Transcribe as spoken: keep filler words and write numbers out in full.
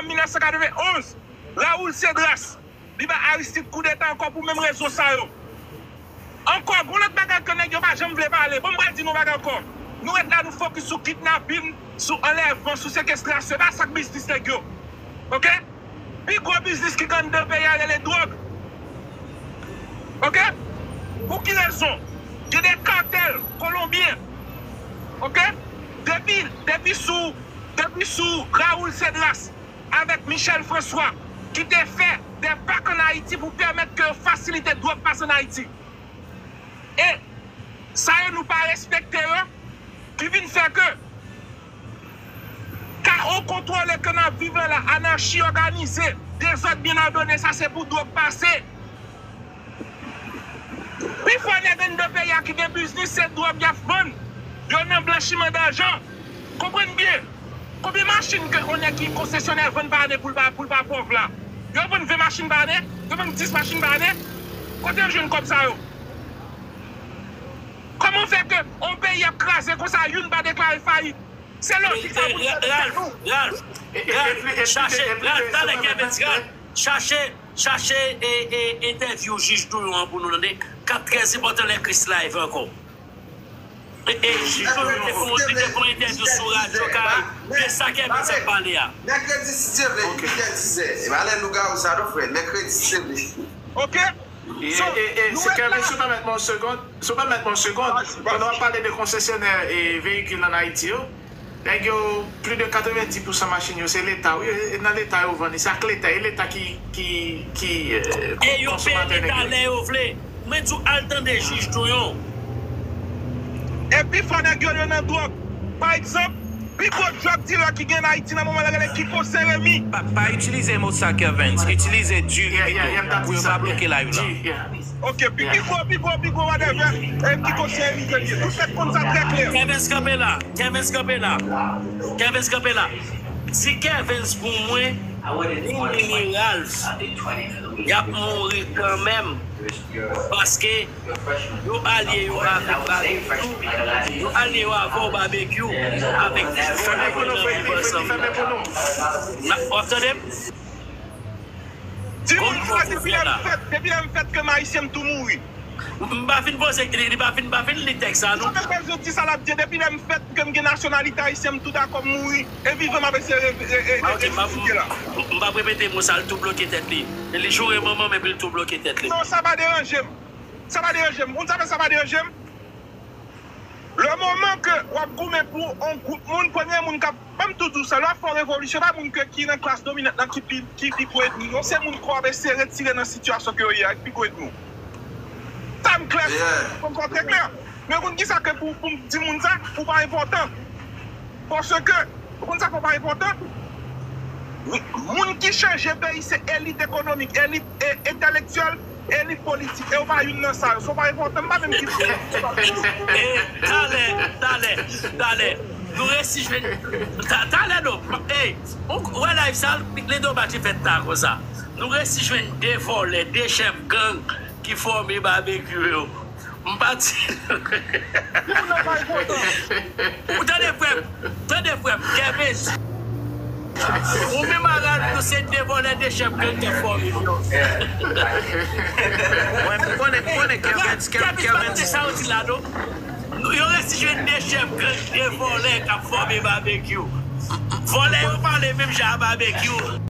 mil nèf san katrevenn onz, Raoul Cédras, li bay Aristide koudeta ankò pou menm rezon sa yo. Ankò, gon lòt bagay ke nèg yo pa janm vle pale. Bon, m pral di nou yon bagay ankò. Nou ret la, nou fokis sou kidnapin, sou anlèvman, sou sekestrasyon. E pa sa k biznis nèg yo. Oke? Pi gwo biznis ki gen anndan peyi a rele dwòg. Oke? Pou ki rezon? Gen de katèl kolonbyen. Oke? Depi, depi sou, depi sou Raoul Cédras avèk Michel François ki te fè de pak ann Ayiti pou pèmèt ke yo fasilite dwòg pase ann Ayiti. E sa yo nou pa respekte yo, ki vin fè ke kawo kontwole ke n ap viv la la, anachi òganize, dezòd byen òdone, sa se pou dwòg pase. Pifò nèg anndan peyi a ki gen biznis, se dwòg y ap vann. Yo nan blanchiman dajan. Konprann byen. Konbyen machin ke yon nèg ki konsesyonè vann pa ane pou l pa, pou l pa pòv la? Yo vann ven machin pa ane? Yo vann dis machin pa ane? Kote yo jwenn kòb sa yo? Kòman fè ke yon peyi ap kraze konsa, youn pa deklare fayit? Se lojik sa pou nou fè nan tèt nou. Ralph, Ralph, Ralph, chache, Ralph, talè Kevens, Ralph, chache, chache e, e, entèvyou jij Douyon an pou nou tande, k ap trè enpòtan lè Chris live ankò. E, e jij Douyon te fè yon, li te fè yon entèvyou sou radyo Karayib de sa Kevens ap pale a. Mèkredi, si Dye vle, midi a dizè. E pa lè lougawou sa non, frè. Mèkredi, si Dye vle. Oke? E, e, e, se Kevens, si w pèmèt mwen yon segond, si w pèmèt mwen yon segond, pandan w ap pale de konsesyonè e veyikil ann Ayiti yo, nèg yo, plis de katrevenndis pousan machin yo, se Leta, wi, e nan Leta yo vann li, se ak Leta, e Leta ki, ki, ki, e, konsòmatè nèg yo. E yo peye Leta lè yo vle. Mwen di w, al tande jij Douyon. E pifò nèg yo, yo nan dwòg. Pa egzanp, pi gwo drug dealer ki gen ann Ayiti nan moman la rele Kiko Saint-Remy. Pa, pa itilize mo sa, Kevens. Itilize Diri pito pou yo pa bloke live la. Ok, pi, pi gwo, pi gwo, pi gwo, whatever. E Kiko Saint-Remy ke l ye. Tout nèg konn sa trè klè. Kevens kanpe la. Kevens kanpe la. Kevens kanpe la. Di Kevens pou mwen, ni li ni Ralph, y ap mouri kanmenm. Paske yo alye yo avèk Babekyou, yo alye yo avè w Babekyou, avèk Fèmen pou nou, Freddy, Freddy, fèmen pou nou. W ap tande m? Di moun sa depi lè m fèt, depi lè m fèt ke m ayisyen m tou mouri. M pa fin poze, li, li pa fin, pa fin li tèks sa non. Sa fè bezwen di sa l ap di, depi lè m fèt ke m gen nasyonalite ayisyen m tou dakò m mouri. E vivan m ap eseye re, re, re, re, resisite la. M p ap repete mo sa, l tou bloke tèt li. Li joure manman m epi l tou bloke tèt li. Non, sa pa deranje m. Sa pa deranje m. Ou konn sa fè sa pa deranje m? Le moman ke w ap goumen pou yon gwoup moun, premye moun k ap, ban m tou di w sa, lè w ap fè yon revolisyon, pa moun ke ki nan klas dominant lan ki pi, ki pi gwo ènmi w, se moun ke w ap eseye retire nan sitiyasyon ke yo ye a ki pi gwo ènmi w. Sa m klè, m konn sa trè klè. Men ou konn kisa ke pou, pou m di moun sa, ou pa enpòtan. Paske, ou konn sa fè w pa enpòtan? Moun ki chanje peyi se elit ekonomik, elit e, entèlektyèl, elit politik. E w pa youn nan sa yo. So w pa enpòtan, m pa menm ki. E, talè, talè, talè. Nou resi jwenn. Ta, talè non. Ey, ou wè live sa, li domaj li fèt ta konsa. Nou resi jwenn de vòlè, de chèf gang ki fòme Babekyou yo. M pa di. Ou tande frè m, tande frè m, Kevens. Ou menm a Ralph, nou se de vòlè de chèf gang k ap fòme yo. Mwen, m konnen, m konnen Kevens, Kevens, Kevens pa tande sa yo di la non. Yo resi jwenn de chèf gang, de vòlè k ap fòme Babekyou. Vòlè yo pale menm jan a Babekyou.